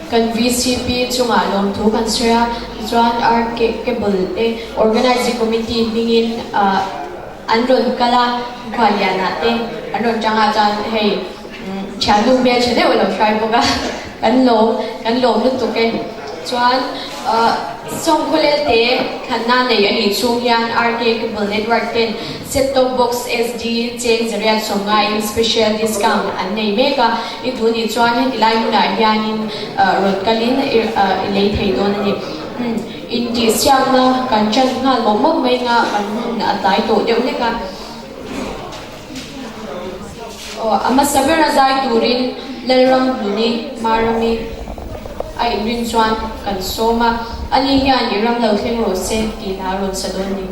Kan vcp chungah lawmthu kan sawi a, tichuan RK Cable te Organizing Committee hmingin an rawn kal a, Khuallianah te an rawn tang a, chuan hei thiannu hmeltha deuh a lo hruai bawk a, kan lawm kan lawm lutuk e. Chuan Sawngkhawlel te thlanna nei a nih chhung hian RK Cable Network ten Set Top Box SD cheng zariat sawmngaiin special discount an nei mek a, i duh nih chuan heti lai hmunah hianin rawn kalin i lei thei dawn a ni. Intihsiakna kan ṭan nghal mawp mawp mai nga kan hun a tlai tawh deuh hlek a. Aw, a hmasa bera zai turin Lalramhluni, Marami a inrin chuan kan sawm a, ani hian i ram lo thleng rawh se tih hla a rawn sa dawn ni.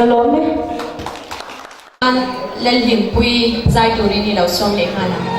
Ka lawm e. Lalhlimpuii zai turin i lo sawm leh nghal ang.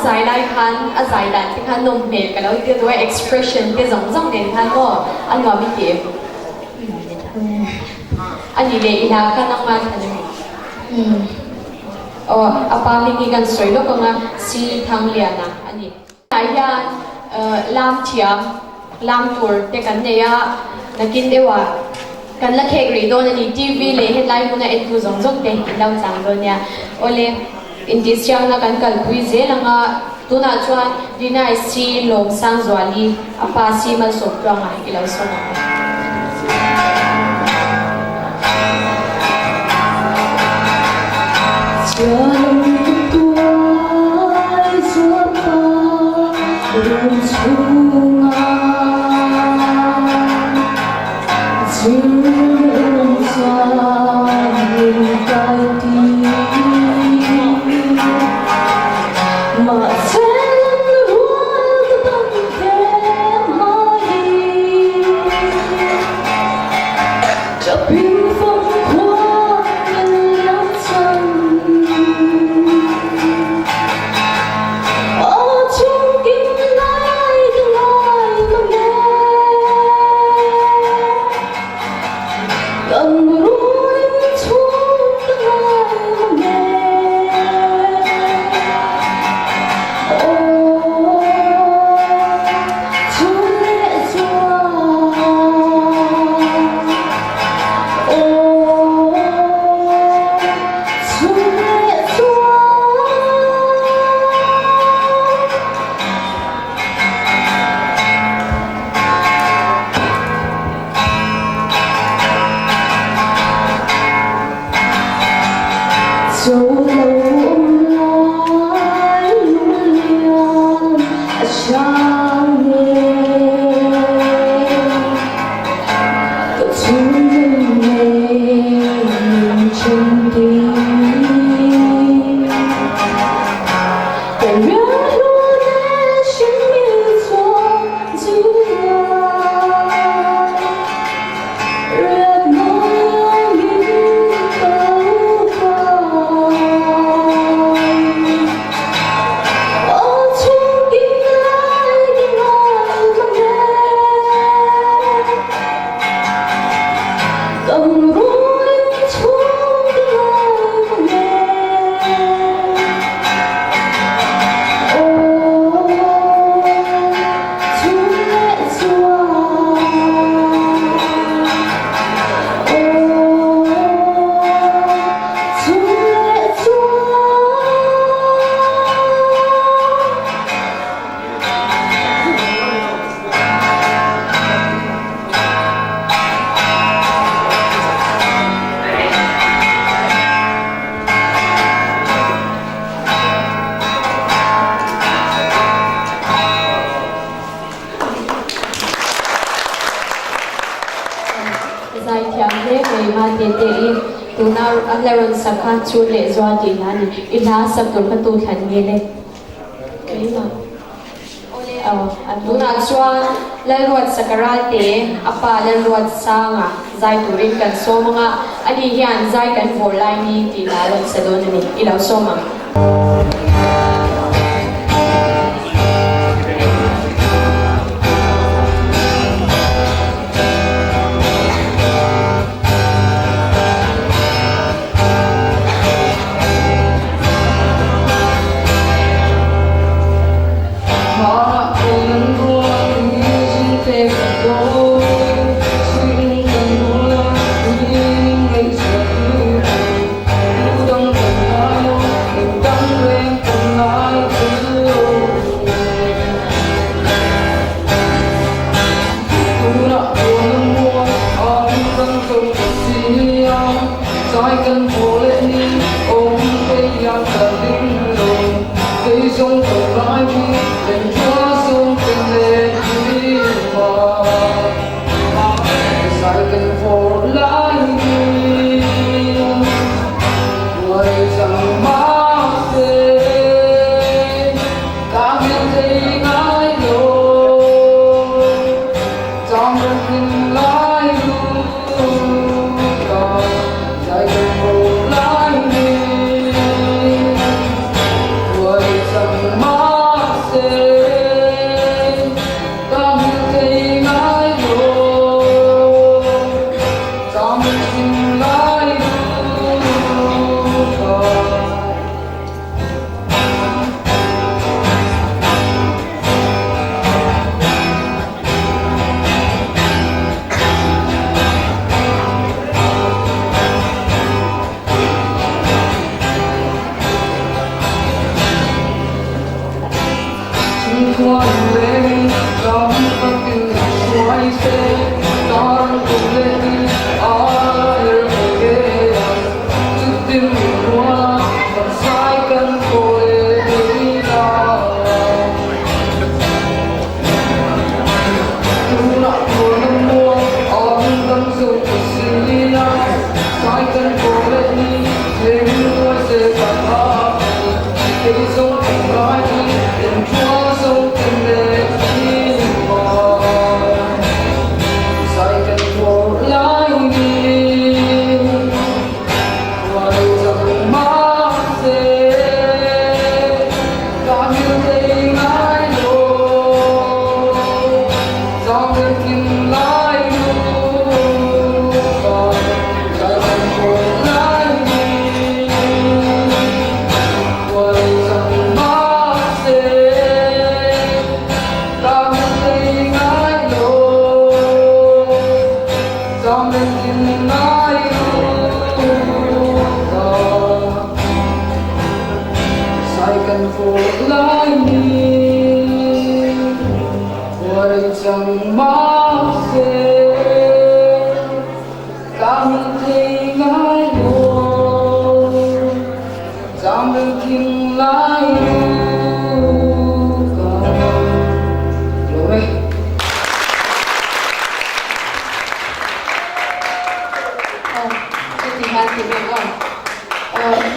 zai lai khan a zai dan te khan nawm hmel ka lo ti a duh a, expression te zawng zawng nen khan maw a nuam i ti em? A nih leh i hla kha nangmah thlan a ni. Aw, a pa hming hi kan sawi lawk ang a, Si Thangliana a ni. Tunah hian lam thiam, lam tur te kan nei a, nakin deuhah kan la khek rih dawn a ni. TV leh hetlai hmuna entu zawng zawng te in lo chang dawn nia. Awle, intihsiakna kan kalpui zel ang a, tunah chuan Rinai Si Lawmsangzuali a pa Si Malsawmtluanga i lo sawm ang u. Zaithiam hle mai ma te te i tuna an la rawn sak kha chhun leh zual tih hla a ni. I hla sak tur kha tu thlan nge le? Keimah. Aw, tunah chuan Lalruatsaka Ralte a pa Lalruatsanga zai turin kan sawm ang a, ani hian zai kan vawr lai ni tih hla rawn sa dawn a ni. I lo sawm ang.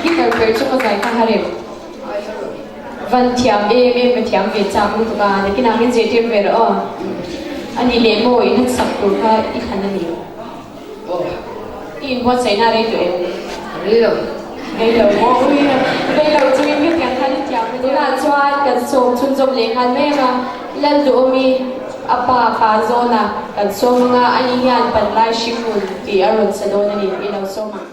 Guitar perh chu ka zai kha harem. Van thiam em em a thiam ve chak lutuk a, nakinah min zirtir ve rawh aw. Ani leh maw in han sak tur kha i thlan a ni. I inbuatsaihna a rei tawh em? Rei lo. Rei lo maw? Ui rei lo chungin ka tiang khan i thiam a nia. Tunah chuan kan sawm chhunzawm leh nghal mai ang a, Lalduhawmi a pa pa zawna kan sawm anga ani hian panlai hringnun tih a rawn sa dawn a ni, i lo sawm ang.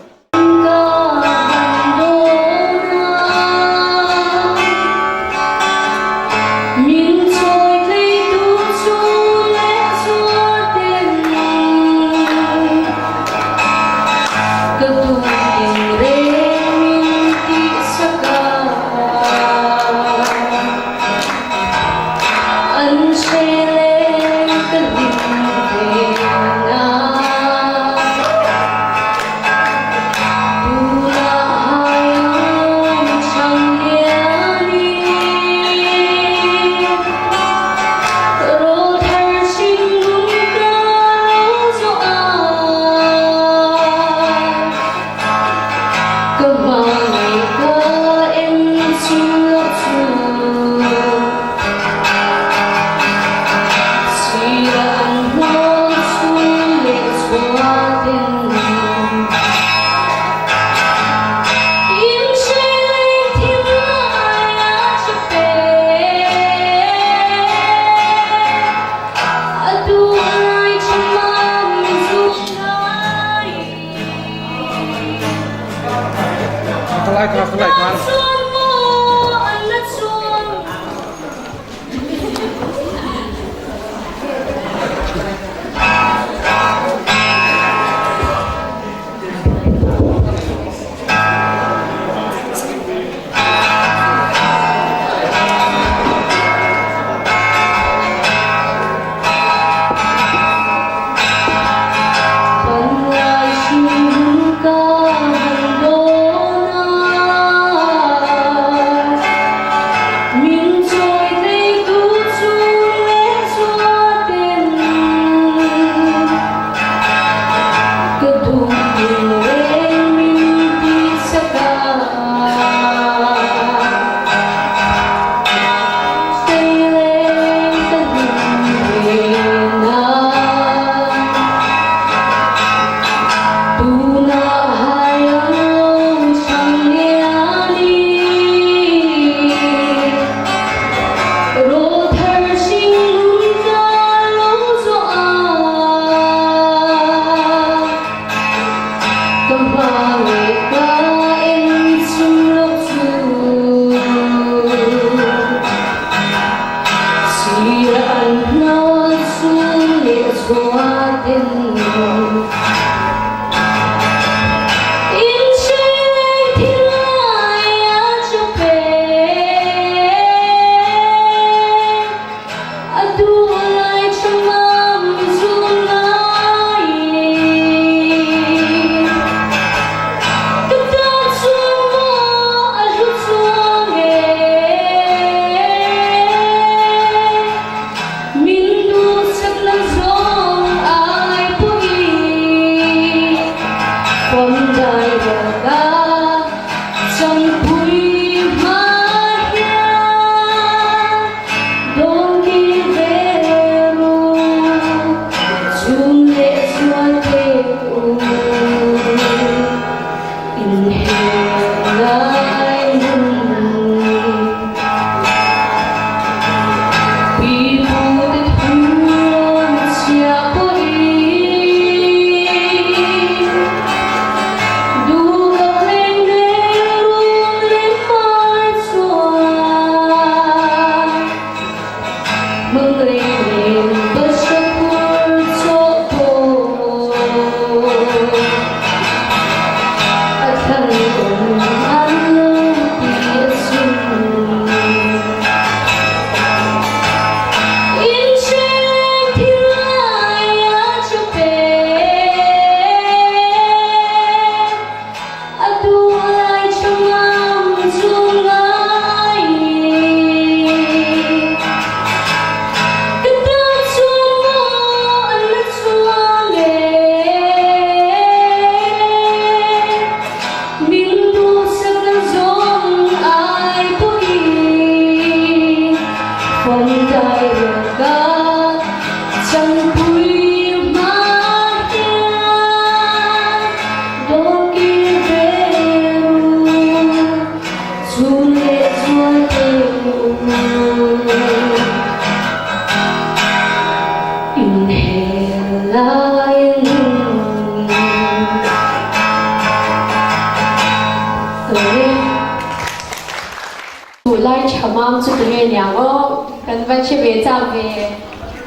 tha mam chu tunge niang aw, kan van hre ve chak ve,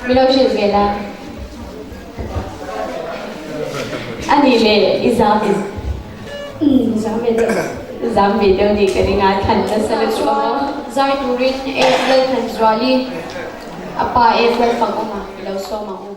mi lo hrilh ve la. A nih le, i zam em? Umm, zam ve deuh. Zam ve deuh nih ka ring a, thlan nasa lutuk aw. Zai turin April Thanzuali a pa April fang awm a, i lo sawm ang u.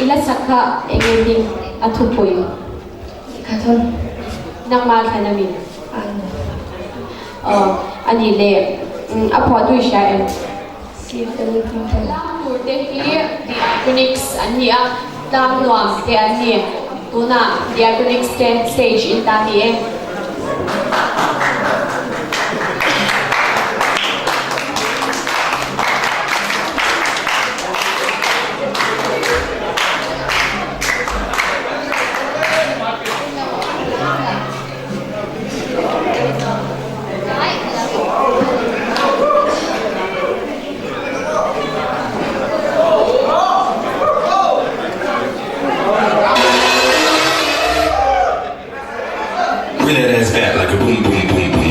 I la sak kha eng nge hming a thupui? Ka thawn. Nangmah thlan a mi? An. Aw, a nih le a phuahtu i hria em? Stephen Hawking. Tlang tur te hi The Iconics an ni a, tlang nuam te an ni. Tunah Diaconics te stage in ta ni e. Bring that ass back like a boom, boom, boom, boom.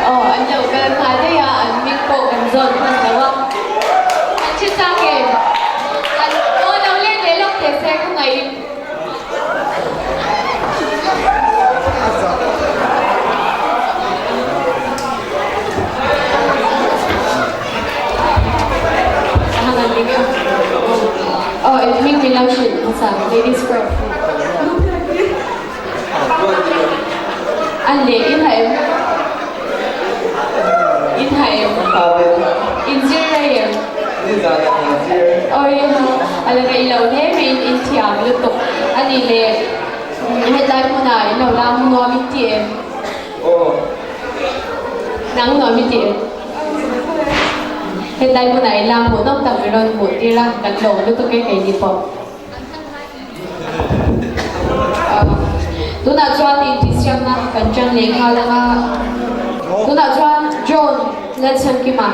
Aw, an lo kal nghal daih a, an hming pawh kan zawn hman lo a. An hre chak em? An aw lo let leh lawk teh se khawngaihin. Aw, in hming min lo hrilh hmasa, ladies first. An leh in ha em? In ha em? In zir rei em? Awi ha, a la rei lo hle mai in in thiam lutuk a ni le. Hetlai hmunah in lo lam nuam in ti em? Nang nuam i ti em? Hetlai hmunah in lam hmuh nawm tak i rawn hmuh tir a, kan lawm lutuk e keini pawh. Tunah chuan intihsiakna kan ṭan leh nghal ang a. Tunah chuan John Lalchhankima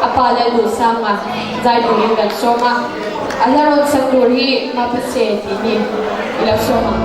a pa Lalduhsanga zai turin kan sawm a. A hla rawn sak tur hi Mapase tih hi i lo sawm ang.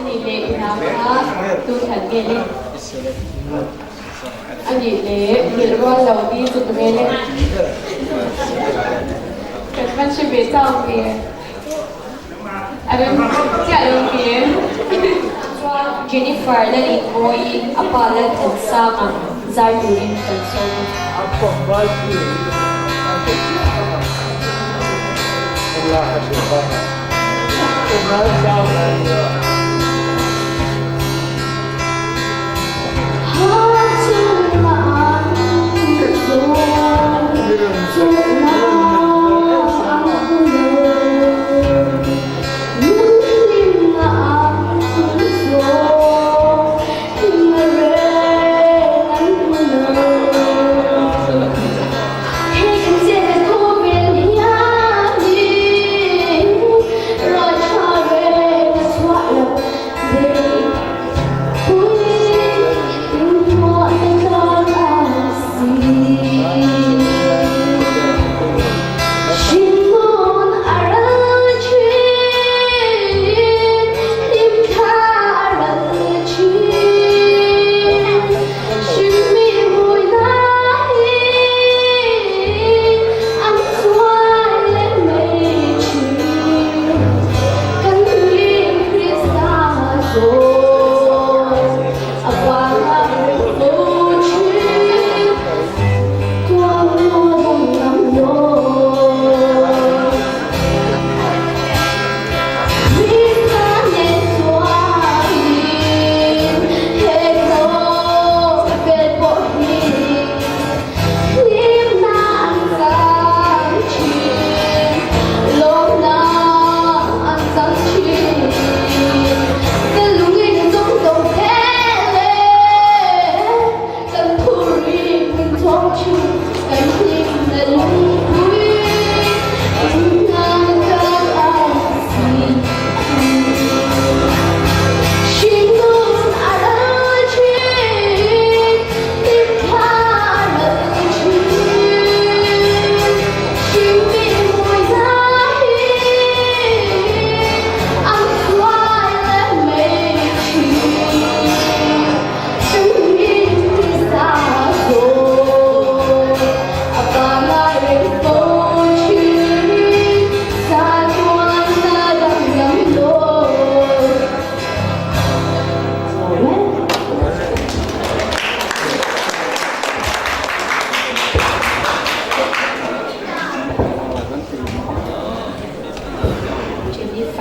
Ani leh i hna kha tu thlan nge le? Ani leh nghilh rual lo ni chu tu nge le? Kan hman hre ve chau ve. A rem chiah lo ve. Chuan Jennifer Lalingmawi a pa Lalthansanga zai turin kan sawm a.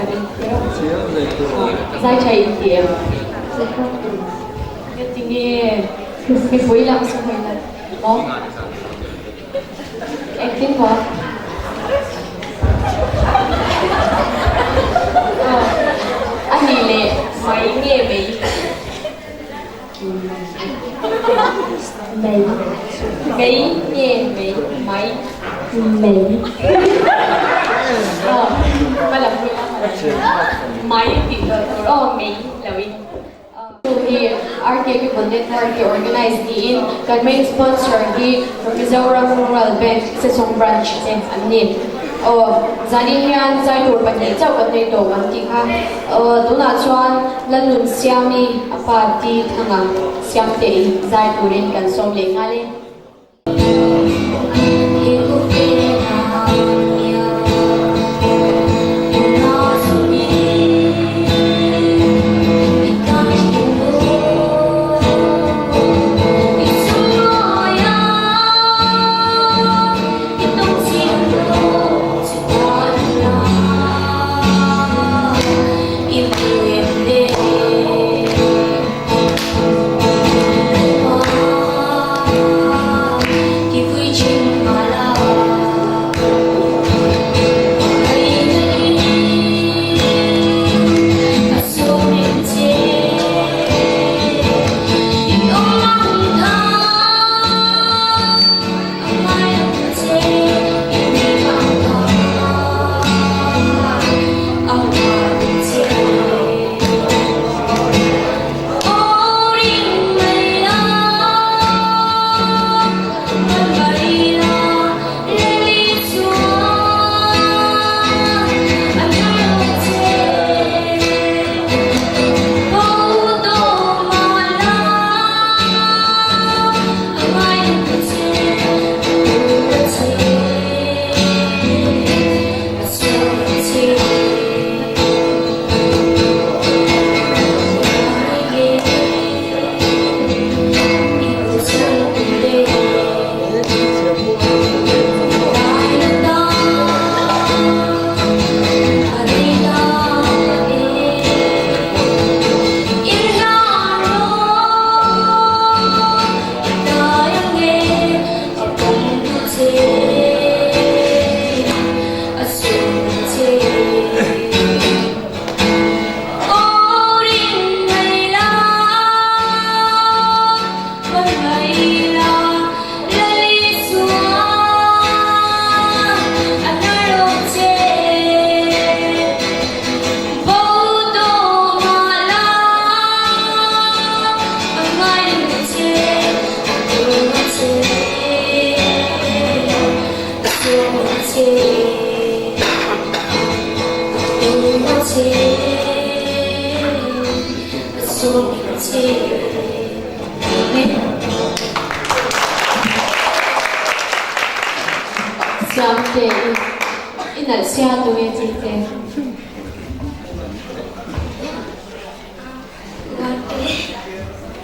Funny tiraw? Zai tha in ti em? Ngatinge mipui lam chu hawi nat maw? Engtin maw? A nih leh mai nge mei? Mei. Mei nge mei? Mai. Mei. Aw, hmalam hawi la hmalam. Mai tih loh tur aw, mei lo in. Chu hi RK Cable Network hi organize niin kan main sponsor hi Mizoram Rural Bank Sesawng Branch te an ni. Aw, zanin hian zai tur pahnih chauh kan nei tawh kan tih kha. Aw, tunah chuan Lalnunsiami a pa Ti Thanga Siamtei zai turin kan sawm leh nghal e. Siamte i nalh sia tunge chei che?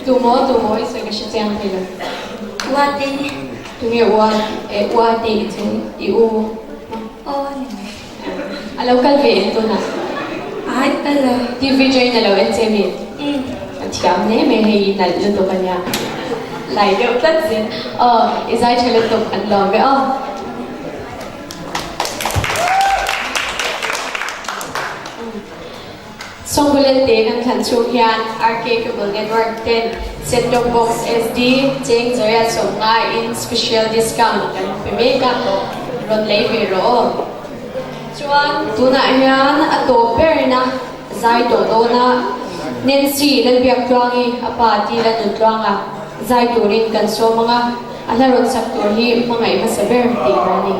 Tumaw tumaw i sawi ka hre chiang thei lo. Uate. Tunge ua eh uate i chu i u. Aw ni mai. A lo kal ve em tunah? Ai kal lo. TV join a lo en che mi? Umm. A thiam hle mai hei i nalh lutuk a nia. Lai deuh tlat zel. Aw i zai tha lutuk an lawm ve aw. Sawngbulen te kan thlan chhung hian RK Cable Network ten Set Top Box SD cheng zaria 50 in special discount kan pe mek a, rawn lei ve rawh aw. Chuan tunah hian a tawp berna zai tawh dawn a, Nancy Lalbiaktluangi a pa ti la Nuntluanga zai turin kan sawm ang a, a hla rawn sak tur hi hmangaih hmasa ber tih a ni.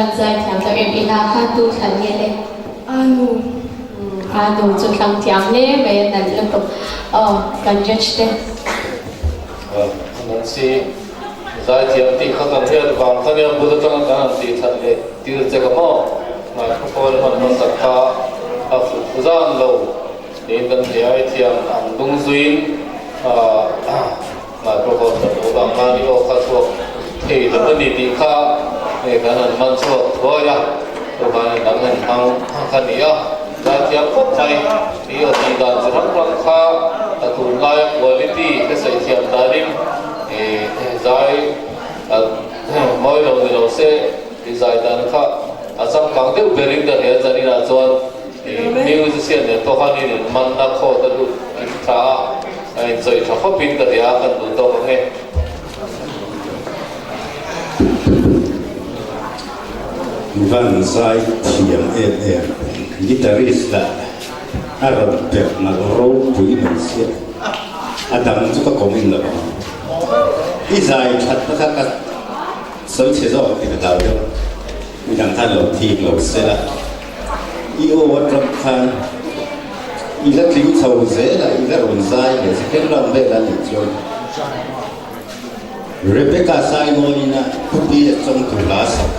Ivan zai thiam tak em i hla kha tu thlan nge le? Anu. Anu chu thlang thiam hle mai a nalh lutuk. Aw kan judge te. Nancy, zai thiam tih kha kan hriat vang kha nia bul atanga kan han tih that leh tir che ka maw? Microphone hman hmasak kha a fuh zan lo niin kan hria i thiam ang dung zuiin microphone kan lo vang khan i aw kha chhuak thei lo a ni tih kha kan han man chhuak thuai a, chuvangin dang han hmang kha ni a. Zaithiam khawp mai, i aw tih dan chi hrang hrang kha a tunlaia quality ka sawi thiam danin zai mawi lo ni lo se i zai dan kha a changkang deuh berin ka hria zaninah chuan musician nen pawh khan in inmanna khawt a lut kim tha a, a inchawih tha khawpin ka hria a kan duh tawk ang e. Van zai thiam em em, guitarist lah a rawn perh nalh ropui mai sia, a dang chu ka comment lo ang. I zai that na kha ka sawi chhe zawk tih ka hlau deuh a, midang khan lo thik lo se la, i aw atang khan i la tling chho zel a, i la rawn zai leh second round vel a nih chuan. Rebecca Saingawiin a thupi a chawng tur hla sak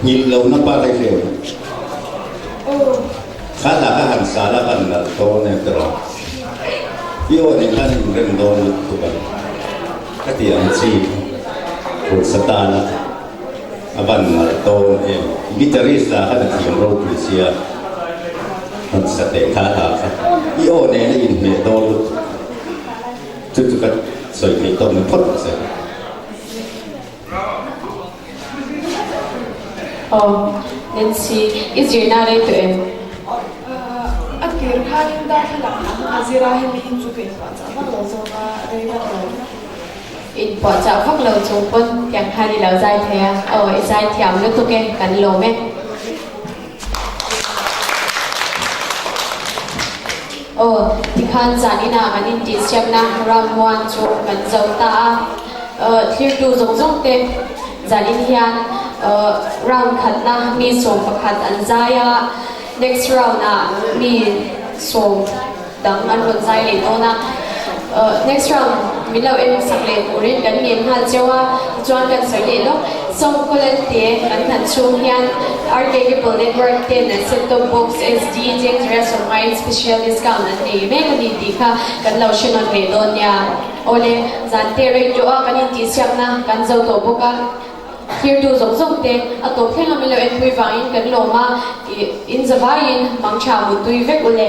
nghilh lohna pa hlei hleu kha hla kha han sa la kan nalh dawn em tiraw? I aw nen khan inrem dawn lutuk a ka ti ang chi phur sa tana a van nalh dawn em guitarist lah khan a thiam ropui sia han sa teh kha hla kha i aw nen a inhmeh dawn lutuk. Chu chu ka sawi theih tawk ni phawt rawh se. Aw, Nancy, i zirna rei tawh em? A tir khanin darthlalang ang a zir a, hemi hi chu ka inpuahchah vak lo zawk a, rei vak lo. Inpuahchah vak lo chung pawn tiang khan i lo zai thei a, aw i zai thiam lutuk e, kan lawm e. Aw, tikhan zaninah kan intihsiakna round one chu kan zo ta a, thlirtu zawng zawng te zanin hian round khatna mi 11 an zai a, next round ah mi sawm dang an rawn zai leh dawn a, next round min lo en sak leh turin kan ngen nghal cheu a, tichuan kan sawi leh lawk. Sawmkawlen te kan hlan chhung hian RK Cable Network ten an set top box SD cheng zira sawmngaiin special discount an nei mek a ni tih kha kan lo hre nawn ve dawn nia. Awle, zan te rei tawh a kan intihsiakna kan zo tawh bawk a, thirtu zawng zawng te a tawp thleng a min lo enpui vangin kan lawm a, in zavaiin mangtha muttui vek ule.